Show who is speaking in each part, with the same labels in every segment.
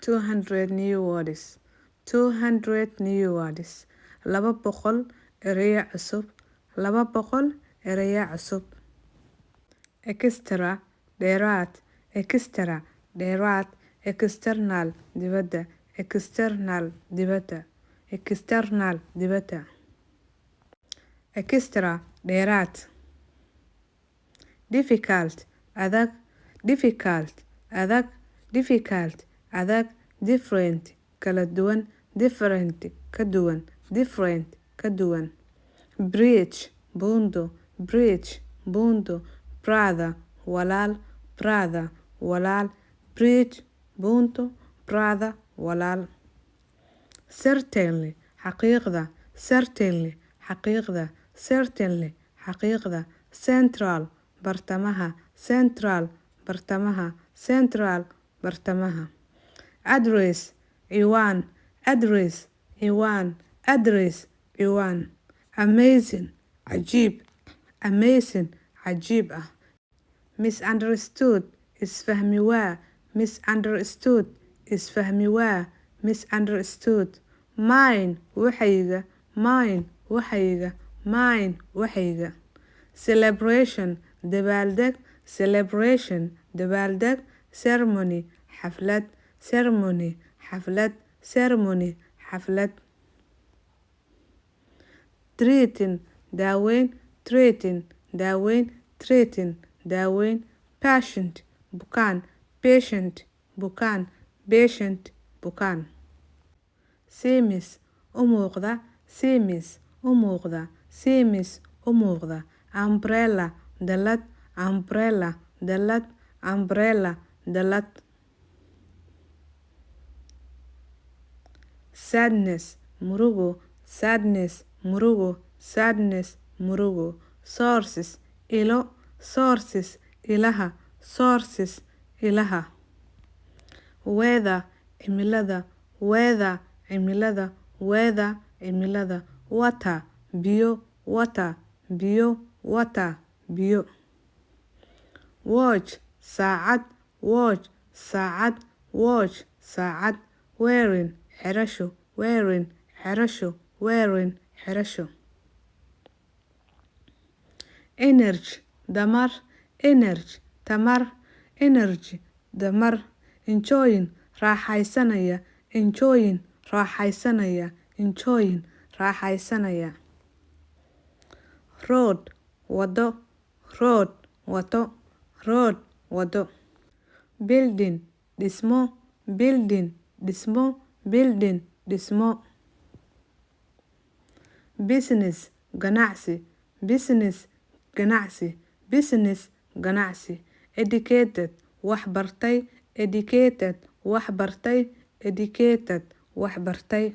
Speaker 1: 200 new words, 200 new words, 200 ereyo cusub, 200 ereyo cusub. Extra, dheeraad, extra, dheeraad. External, dibadda, external, dibadda, external, dibadda. Extra, dheeraad. Difficult, adag, difficult, adag, difficult, adag. Different, kala duwan, different, ka duwan, different, ka duwan. Bridge, buundo, bridge, buundo. Brother, walaal, brother, walaal. Bridge, buundo, brother, walaal. Certainly, xaqiiqda, certainly, xaqiiqda, certainly, xaqiiqda. Central, bartamaha, central, bartamaha, central, bartamaha. Address, ciwaan, address, ciwaan, address, ciwaan. Amazing, cajiib, amazing, cajiib ah. Misunderstood, isfahmi waa, misunderstood, isfahmi waa, misunderstood. Mine, waxayga, mine, waxayga, mine, waxayga. Celebration, dabaaldeg, celebration, dabaaldeg. Ceremony, xaflad, ceremony, xaflad, ceremony, xaflad. Treating, daaweyn, treating, daaweyn, treating, daaweyn. Patient, bukaan, patient, bukaan, patient, bukaan. Seems, u muuqda, seems, u muuqda, seems, u muuqda. Umbrella, dallad, umbrella, dallad, umbrella, dallad. Sadness, murugo, sadness, murugo, sadness, murugo. Sources, ilo, sources, ilaha, sources, ilaha. Weather, cimilada, weather, cimilada, weather, cimilada. Water, biyo, water, biyo, water, biyo. Watch, saacad, watch, saacad, watch, saacad. Wearing, xirasho, wearing, xirasho, wearing, xirasho. Energy, damar, energy, tamar, energy, damar. Enjoying, raaxaysanaya, enjoying, raaxaysanaya, enjoying, raaxaysanaya. Road, wado, road, wado, road, wado. Building, dhismo, building, dhismo, building, dhismo. Business, ganacsi, business, ganacsi, business, ganacsi. Educated, wax bartay, educated, wax bartay, educated, wax bartay.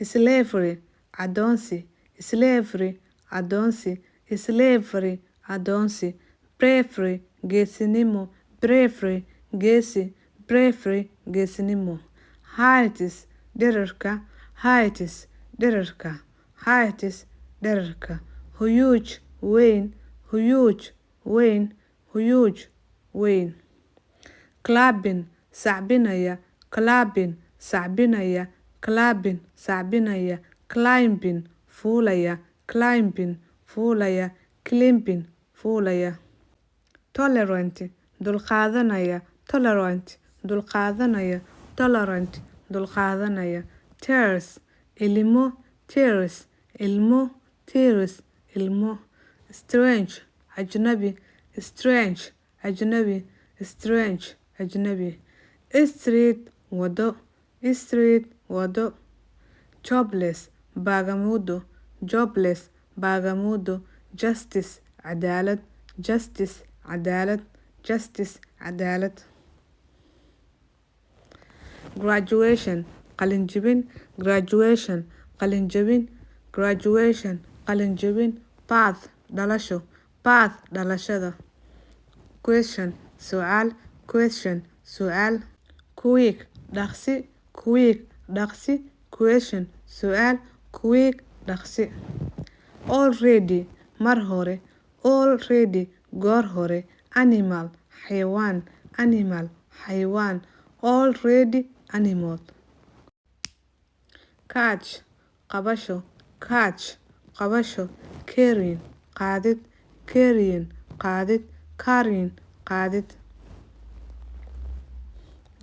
Speaker 1: Slavery, adoonsi, slavery, adoonsi, slavery, adoonsi. Bravery, geesinimo, bravery, geesi, bravery, geesinimo. Heights, dhererka, heights, dhererka, heights, dhererka. Huge, weyn, huge, weyn, huge, weyn. Clapping, sacbinaya, clapping, sacbinaya, clapping, sacbinaya. Climbing, fuulaya, climbing, fuulaya, climbing, fuulaya. Tolerant, dulqaadanaya, tolerant, dulqaadanaya, tolerant, dulqaadanaya. Tears, ilmo, tears, ilmo, tears, ilmo. Strange, ajnabi, strange, ajnabi, strange, ajnabi. Street, wado, street, wado. Jobless, baagamuudo, jobless, baagamuudo. Justice, cadaalad, justice, cadaalad, justice, cadaalad. Graduation, qalinjebin, graduation, qalinjebin, graduation, qalinjebin. Birth, dhalasho, birth, dhalashada. Question, su'aal, question, su'aal. Quick, dhaqsi, quick, dhaqsi. Question, su'aal, quick, dhaqsi. Already, mar hore, already, goor hore. Animal, xayawaan, animal, xayawaan. Already animal. Catch qabasho, catch qabasho. Carrying qaadid, carrying qaadid, carrying qaadid.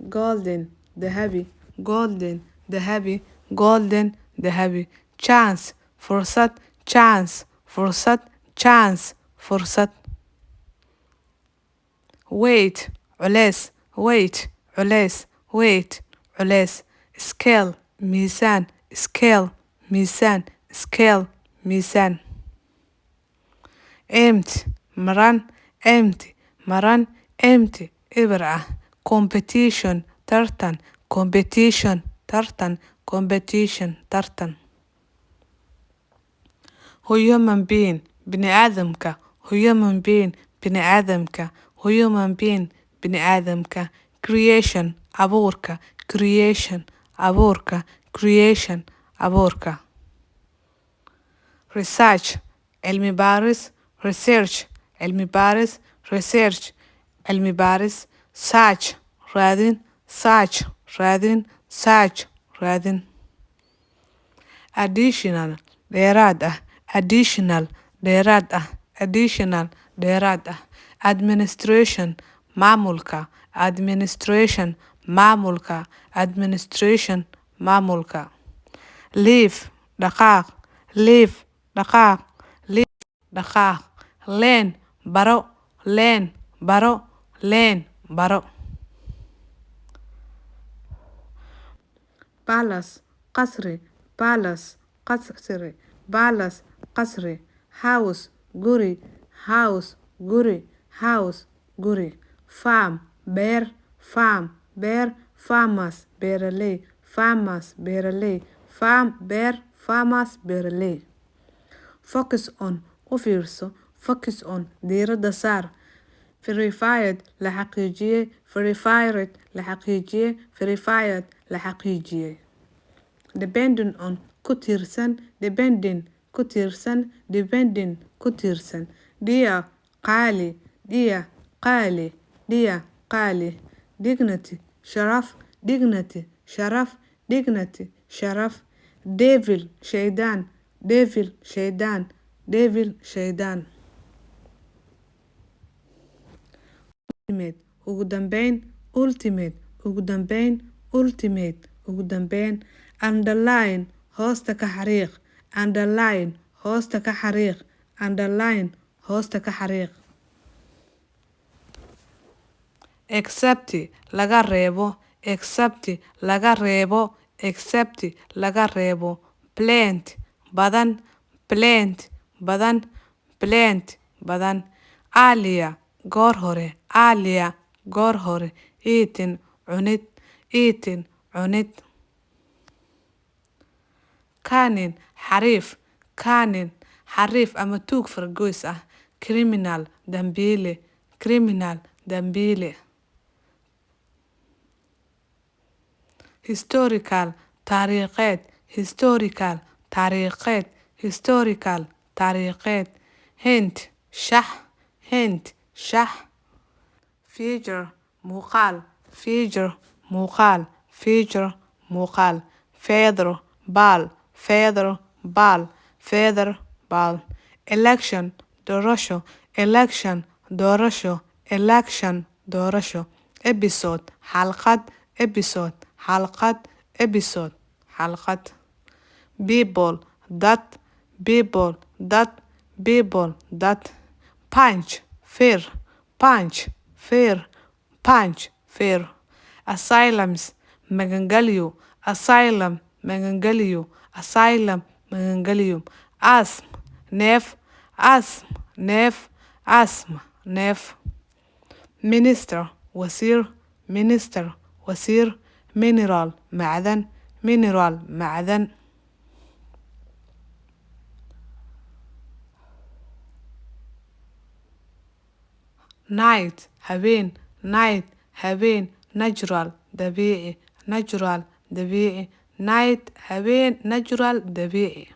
Speaker 1: Golden dahabi, golden dahabi, golden dahabi. Chance fursad, chance fursad, chance fursad. Weight culeys, weight culeys, weight culeys. Scale miisaan, scale miisaan, scale miisaan. Empty maran, empty maran, empty eber ah. Competition tartan, competition tartan, competition tartan. Human being bini'aadamka, human being bini'aadamka, human being bini'aadamka. Creation abuurka, creation abuurka, creation abuurka. Research cilmi baaris, research cilmi baaris, research cilmi baaris. Search raadin, search raadin, search raadin. Additional dheeraad ah, additional dheeraad ah, additional dheeraad ah. Administration maamulka, administration maamulka, administration maamulka. Leave dhaqaaq, leave dhaqaaq, leave dhaqaaq. Learn baro, learn baro, learn baro. Palace qasri, palace qasri, palace qasri. House guri, house guri, house guri. Farm beer, farm beer. Farmers beeraley, farmers beeraley. Farm beer, farmers beeraley. Focus on u fiirso, focus on diiradda saar. Verified la xaqiijiyay, verified la xaqiijiyay, verified la xaqiijiyay. Depending on ku tiirsan, depending ku tiirsan, depending ku tiirsan. Dear qaali, dear qaali, dear qaali. Dignity sharaf, dignity sharaf, dignity sharaf. Devil shaydaan, devil shaydaan, devil shaydaan. Ultimate ugu dambeyn, ultimate ugu dambeyn, ultimate ugu dambeyn. Underline hoosta ka xariiq, underline hoosta ka xariiq, underline hoosta ka xariiq. Except laga reebo, except laga reebo, except laga reebo. Plant badan, plant badan, plant badan. Earlier goor hore, earlier goor hore. Eating cunid, eating cunid. Cunning xariif, cunning xariif ama tuug fargoys ah. Criminal dambiile, criminal dambiile. Historical taariikheed, historical taariikheed, historical taariikheed. Hint shax, hint shax. Feature muuqaal, feature muuqaal, feature muuqaal. Feather baal, feather baal, feather baal. Election doorasho, election doorasho, election doorasho. Episode xalqad, episode xalqad, episode xalqad. People dad, people dad, people dad. Punch fear, punch fear, punch fear. Asylums magangalyo, asylum magangalyo, asylum magangalyo. Asthma neef, asthma neef, asthma neef. Minister wasiir, minister wasiir. Mineral macdan, mineral macdan. Night habeen, night habeen. Natural dabiici, natural dabiici. Night habeen, natural dabiici.